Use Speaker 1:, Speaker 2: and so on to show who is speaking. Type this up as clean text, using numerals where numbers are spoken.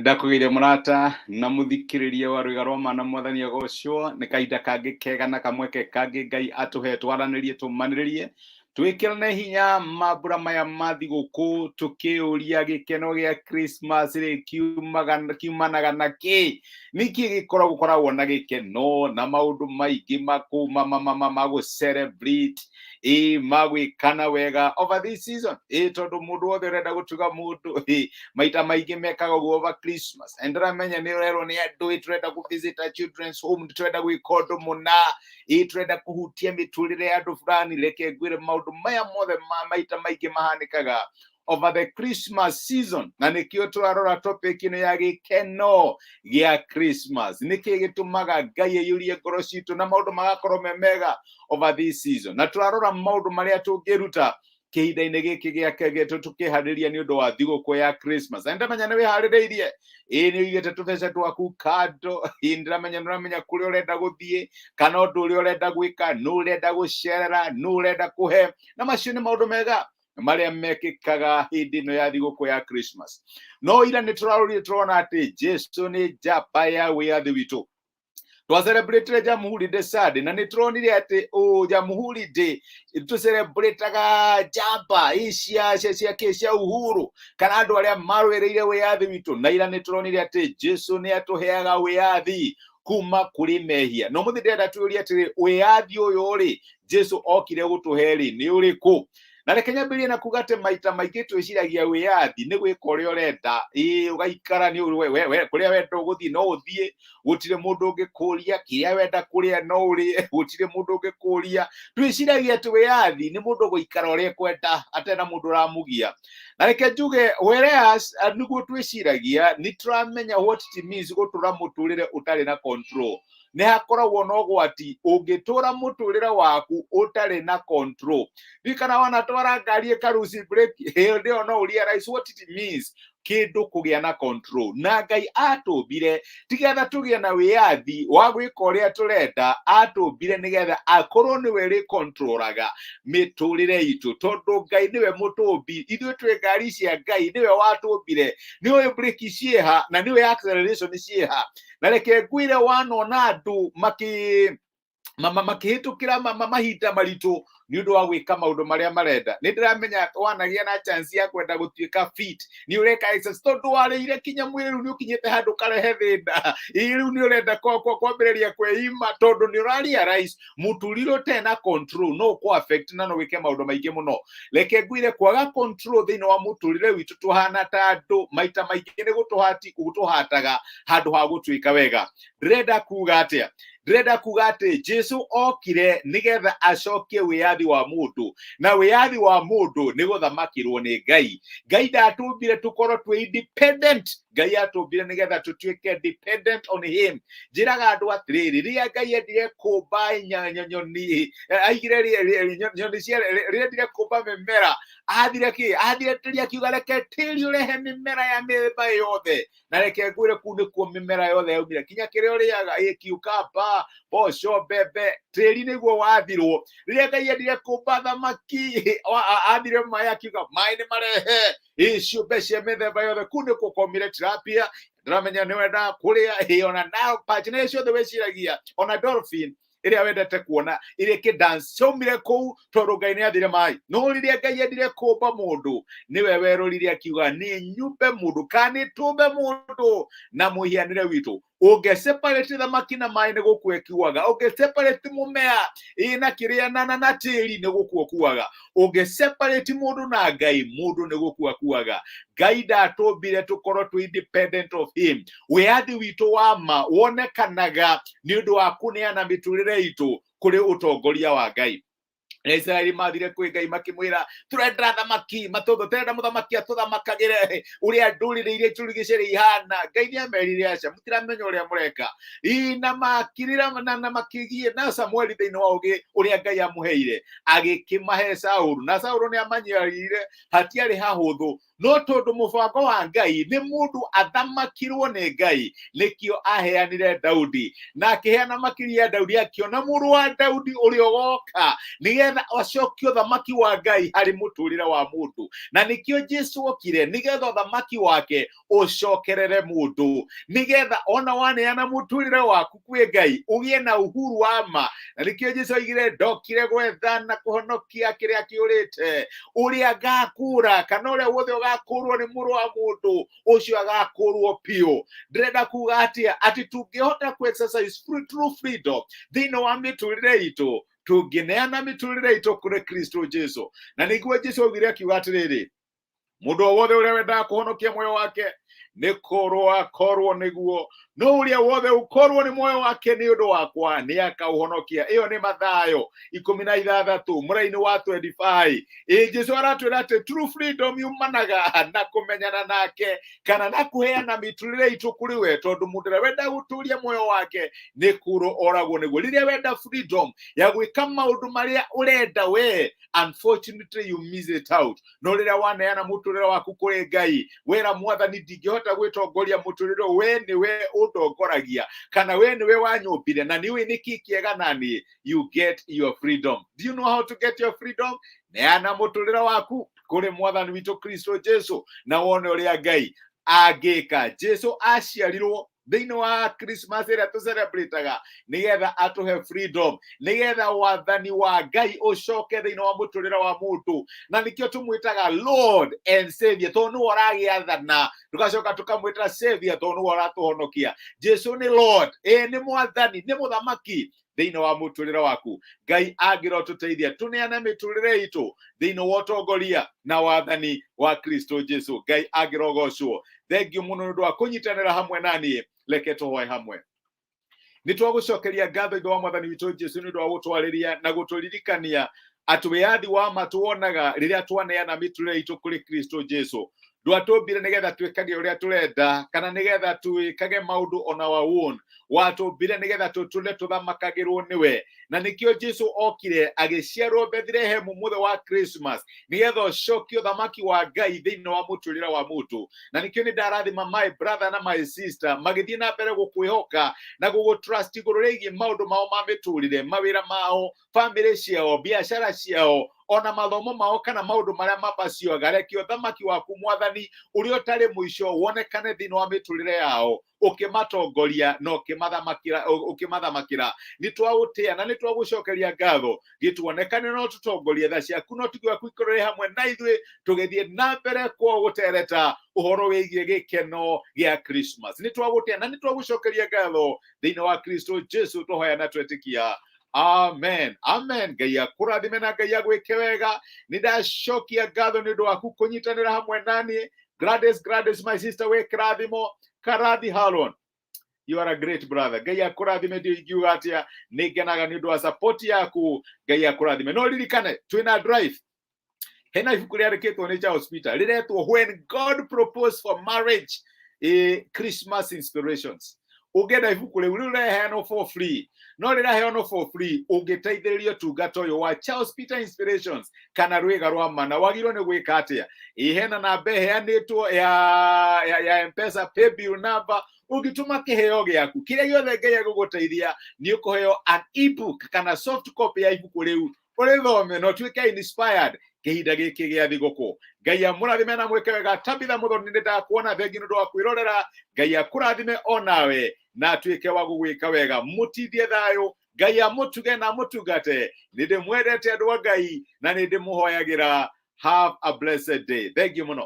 Speaker 1: Ndakũgeire mũrata na mũthikĩrĩria wa rwĩga rwa mana mwathani agocwo nĩ kahinda kangĩ kega na kamweke kangĩ Ngai atũhe twaranĩrie tũmanĩrĩrie twĩkĩrane hinya mambura maya ma thigũkũ tũkĩũria gĩkeno gĩa Christmas rĩ kiumanaga na kĩ nĩkĩ gĩkoragwo gũkoragwo na gĩkeno na maũndũ maingĩ ma gũ celebrate ĩ magwĩkana wega over this season ĩ tondũ mũndũ wothe ũrenda gũtuga mũndũ ĩ maita maingĩ mekaga ũguo over Christmas and ndĩramenya nĩ ũrerwo nĩ andũ ĩ tũrenda kũ visit a children's home tũrenda gwĩka ũndũ mũna ĩ tũrenda kũhutia mĩtũrĩre ya andũ fulani. Reke ngwĩre maũndũ maya mothe ma maita maingĩ mahanĩkaga over the Christmas season na nĩkĩo tũrarora topic ĩno ya gĩkeno gĩa Christmas. Nĩkĩ gĩtũmaga Ngai aiyũrie ngoro citũ na maũndũ magakorwo me mega over this season, na tũrarora maũndũ marĩa tũngĩruta kĩhinda-inĩ gĩkĩ gĩake tũkĩharĩria nĩ ũndũ wa thigũkũ ya Christmas. Na ndĩramenya nĩ wĩharĩrĩirie, ĩĩ nĩ ũigĩte tũbeca twaku kando, ĩĩ ndĩramenya nĩ ũramenya kũrĩa ũrenda gũthiĩ kana ũndũ ũrĩa ũrenda gwĩka, nũ ũrenda gũcerera, nũ ũrenda kũhe, na macio nĩ maũndũ mega marĩa mekĩkaga hĩndĩ ĩno ya thigũkũ ya Christmas. No ira nĩ tũrarorire tũrona atĩ Jesu nĩ njamba ya wĩyathi witũ. Twacelebrate Jamhuri Day Sunday na nĩ tũronire atĩ Jamhuri Day tũcelebrataga njamba cia cia cia cia uhuru kana andũ arĩa marũĩrĩire wĩyathi witũ. Na ira nĩ tũronire atĩ Jesu nĩ atũheaga wĩyathi kuma kũrĩ mehia. No mũthĩ ndĩrenda twĩũrie atĩrĩ, wĩyathi ũyũ rĩ Jesu okire gũtũhe rĩ nĩ ũrĩkũ? Na reke nyambĩrĩrie na kuga atĩ maita maingĩ twĩciragia wĩyathi nĩ gwĩka ũrĩa ũrenda, ĩĩ ũgaikara nĩ kũrĩa wenda ũgũthiĩ no ũthiĩ, gũtirĩ mũndũ ũngĩkũria, kĩrĩa wenda kũrĩa no ũrĩe, gũtirĩ mũndũ ũngĩkũria. Twĩciragia atĩ wĩyathi nĩ mũndũ gũikara ũrĩa ekwenda atarĩ na mũndũ ũramũgia. Na reke njuge whereas nĩguo twĩciragia, nĩ tũramenya what it means gũtũra mũtũrĩre ũtarĩ na control. Nĩ hakoragwo na ũgwati ũngĩtũra mũtũrĩre waku ũtarĩ na control. Ririkana wanatwara ngari ĩkaruci brake, hĩndĩ ĩyo no ũrealize what it means kĩndũ kũgĩa na control. Na Ngai atũmbire tigetha tũgĩe na wĩyathi wa gwĩka ũrĩa tũrenda, atũmbire nĩgetha akorwo nĩwe rĩ-controlaga mĩtũrĩre itũ, tondũ Ngai nĩwe mũtũmbi, ithuĩ twĩ ngari cia Ngai, nĩwe watũmbire, nĩwe brake ciĩha na nĩwe acceleration ciĩha. Na reke ngwĩre wanona andũ makĩhĩtũkĩra mahinda maritũ nĩ ũndũ wa gwĩka maũndũ marĩa marenda. Nĩ ndĩramenya wanagĩa na chance ya kwenda gũtuĩka fit, nĩ ũreka exercise tondũ warĩire kinya mwĩrĩ rĩu nĩ ũkinyĩte handũ ũkarehe thĩna, ĩ rĩu nĩ ũrenda kwambĩrĩria kwĩima tondũ nĩ ũra realize mũtũrĩre ũtarĩ na control no ũkũ affect na no wĩke maũndũ maingĩ mũno. Reke ngwĩre kwaga control thĩinĩ wa mũtũrĩre witũ tũhana ta andũ maita maingĩ nĩ gũtũhataga handũ ha gũtuĩka wega. Ndĩrenda kuga atĩa? Ndĩrenda kuga atĩ Jesu okire nĩgetha acokie wĩyathi wa mũndũ, na wĩyathi wa mũndũ nĩ gũthamakĩrwo nĩ Ngai. Ngai ndatũmbire tũkorwo twĩ independent, Ngai atũmbire nĩgetha tũtuĩke dependent on him. Njĩraga andũ atĩrĩrĩ, rĩrĩa Ngai endire kũmba nyoni, aigire nyoni cia, rĩrĩa endire kũmba mĩmera, athire kĩ? Athire tĩri, akiuga reke tĩri ũrehe mĩmera ya mĩthemba yothe. Na reke ngwĩre kũu nĩkuo mĩmera yothe yaumire, kinya kĩrĩa ũrĩaga, ĩ cucumber, mboco, mbembe, tĩri nĩguo wathirwo. Rĩrĩa Ngai endire kũmba thamaki, athire maĩ, akiuga maĩ nĩ marehe ĩ ciũmbe cia mĩthemba yothe. Kũu nĩkuo kwaumire tilapia, ndĩramenya nĩ wendaga kũrĩa, ĩ ona na perch na ciothe wĩciragia, ona dolphin ĩrĩa wendete kuona ĩrĩa ĩkĩ-dance ciaumire kũu tondũ Ngai nĩ athire maĩ. No rĩrĩa Ngai endire kũmba mũndũ, nĩwe werũrire akiuga nĩ nyumbe mũndũ kana nĩ tũmbe mũndũ na mũhianĩre witũ. Ũngĩ separate thamaki na maĩ nĩ gũkua ĩkuaga, ũngĩ separate mũmea ĩ na kĩrĩa na tĩri nĩ gũkua ũkuaga, ũngĩ separate mũndũ na Ngai, mũndũ nĩ gũkua akuaga. Ngai ndatũmbire tũkorwo twĩ independent of him. Wĩyathi witũ wa ma wonekanaga nĩ ũndũ wa kũneana mĩtũrĩre itũ kũrĩ ũtongoria wa Ngai. Aisiraeli mathire kwĩ Ngai makĩmwĩra tũrenda thamaki matũtho, tũrenda mũthamaki atũthamakagĩre ũrĩa ndũrĩrĩ iria itũrigicĩirie ihana. Ngai nĩ amerire aca, mũtiramenya ũrĩa mũreka. Ĩ na makirĩra na makĩgie na Samueli thĩinĩ wa ũgĩ ũrĩa Ngai amũheire, agĩkĩmahe Saulu, na Saulu nĩ amanyarire hatiarĩ hahũthũ. No tondũ mũbango wa Ngai nĩ mũndũ athamakirwo nĩ Ngai, nĩkĩo aheanire Daudi, na akĩheana makĩria ya Daudi, akĩona mũrũ wa Daudi ũrĩa ũgoka nĩgetha acokie ũthamaki wa Ngai harĩ mũtũrĩre wa mũndũ. Na nĩkĩo Jesu okire, nĩgetha ũthamaki wake ũcokerere mũndũ, nĩgetha ona waneana mũtũrĩre waku kwĩ Ngai ũgĩe na uhuru wa ma. Na nĩkĩo Jesu oigire, ndokire gwetha na kũhonokia kĩrĩa kĩũrĩte, ũrĩa ngakũra kana ũrĩa wothe ũgakũrwo nĩ mũrũ wa mũndũ ũcio agakũrwo biũ. Ndĩrenda kuga atĩa? Atĩ tũngĩhota ku exercise true freedom thĩinĩ wa mĩtũrĩre itũ, tũngĩneana mĩtũrĩre itũ kũrĩ Kristo Jesu. Na nĩguo Jesu augire akiuga atĩrĩrĩ, mũndũ o wothe ũrĩa wendaga kũhonokia muoyo wake nĩ kũrwo akorwo nĩguo, no ũrĩa wothe ũkorwo nĩ muoyo wake nĩ ũndũ wakwa nĩ akauhonokia. Ĩyo nĩ Mathayo 16 mũraini wa 25. Ĩ Jesu aratwĩra atĩ true freedom yumanaga na kũmenyana nake kana na kũheana mĩtũrĩre itũ kũrĩ we, tondũ mũndũ ũrĩa wenda gũtũria muoyo wake nĩ kũrwo oragwo nĩguo. Rĩrĩa wenda freedom ya gwĩka maũndũ marĩa ũrenda we, unfortunately you miss it out. No rĩrĩa waneana mũtũrĩre waku kũrĩ Ngai, wera Mwathani, ndingĩhota gwĩtongoria mũtũrĩre ũyũ, we nĩwe ũndongoragia, kana we nĩwe wanyũmbire na nĩũĩ nĩkĩ kĩega na niĩ, you get your freedom. Do you know how to get your freedom? Neana mũtũrĩre waku kũrĩ Mwathani witũ Kristo Jesu na wone ũrĩa Ngai angĩka. Jesu aciarirwo thĩinĩ wa Christmas ĩrĩa tũcelebrataga nĩgetha atũhe freedom, nĩgetha wathani wa Ngai ũcoke thĩinĩ wa mũtũrĩre wa mũndũ, na nĩkĩo tũmwĩtaga Lord and Savior, tondũ nĩwe ũragĩathana. Tũgacoka tũkamwĩta Savior tondũ nĩwe ũratũhonokia. Jesu nĩ Lord, ĩ nĩ mwathani, nĩ mũthamaki thĩinĩ wa mũtũrĩre waku. Ngai angĩrotũteithia tũneane mĩtũrĩre itũ thĩinĩ wa ũtongoria na wathani wa Kristo Jesu. Ngai angĩrogocwo. Thengiũ mũno nĩ ũndũ wa kũnyitanĩra hamwe na niĩ. Reke tũhoe hamwe. Nĩ twagũcokeria ngatho, Ithe wa Mwathani witũ Jesu, nĩ ũndũ wa gũtwarĩria na gũtũririkania atĩ wĩyathi wa ma tuonaga rĩrĩa twaneana mĩtũrĩre itũ kũrĩ Kristo Jesu. Ndwatũmbire nĩgetha twĩkage ũrĩa tũrenda kana nĩgetha twĩkage maũndũ on our own, watũmbire nĩgetha tũtũre tũthamakagĩrwo nĩwe. Na nĩkĩo Jesu okire agĩciarwo Bethlehemu mũthenya wa Christmas, nĩgetha ũcokie ũthamaki wa Ngai thĩinĩ wa mũtũrĩre wa mũndũ. Na nĩkĩo nĩ ndarathima my brother na my sister magĩthiĩ na mbere gũkwĩhoka na gũgũtrust igũrũ rĩgiĩ maũndũ mao ma mĩtũrĩre, mawĩra mao, bamĩrĩ ciao, biacara ciao, ona mathomo mao kana maũndũ marĩa mabacioga. Reke ũthamaki waku, Mwathani, ũrĩa ũtarĩ mũico wonekane thĩinĩ wa mĩtũrĩre yao, ũkĩmatongoria na ũkĩmathamakĩra. Nĩ twaũtĩa na nĩ twagũcokeria ngatho. Gĩtuonekane no tũtongorie, tha ciaku no tũgĩ waku ikorwo hamwe na ithuĩ tũgĩthiĩ na mbere kwa gũtereta ũhoro wĩgiĩ gĩkeno gĩa Christmas. Nĩ twagũtĩa na nĩ twagũcokeria ngatho thĩinĩ wa Kristo Jesu twahoya na twetĩkia. Amen, amen. Ngai akũrathime na Ngai agwĩke wega. Nĩ ndacokia ngatho nĩ ũndũ waku kũnyitanĩra hamwe naniĩ. Gladys, Gladys, my sister, wĩ kĩrathimo. Karathi Halon, you are a great brother. Ngai akũrathime. Ndio ingiuga atĩa, nĩ ngenaga nĩ ũndũ wa support yaku. Ngai akũrathime. No ririkane twĩna drive, hena ibuku rĩandĩkĩtwo nĩ Charles Peter rĩretwo When God Proposed for Marriage, a Christmas Inspirations. Ũngĩenda ibuku rĩu, rĩu rĩraheanwo for free, no rĩraheanwo for free ũngĩteithĩrĩria ũtungata ũyũ wa Charles Peter Inspirations kana Rwĩga rwa Mana. Wagĩrĩirwo nĩ gwĩka atĩa? Ĩ hena namba ĩheanĩtwo ya M-Pesa paybill number. Ũngĩtũma kĩheo gĩaku kĩrĩa gĩothe Ngai egũgũteithia, nĩ ũkũheo an ebook kana soft copy ya ibuku rĩu, ũrĩthome na ũtuĩke inspired kĩhinda gĩkĩ gĩa thigũkũ. Ngai amũrathime na mwĩke wega. Tabitha Mũthoni, nĩ ndakuona, thengi nĩ ũndũ wa kwĩrorera. Ngai akũrathime onawe na atuĩke wa gũgwĩka wega. Mũtindie thayũ. Ngai amũtuge na amũtungate. Nĩ ndĩmwendete andũ a Ngai na nĩ ndĩmũhoyagĩra. Have a blessed day. Thank you mũno.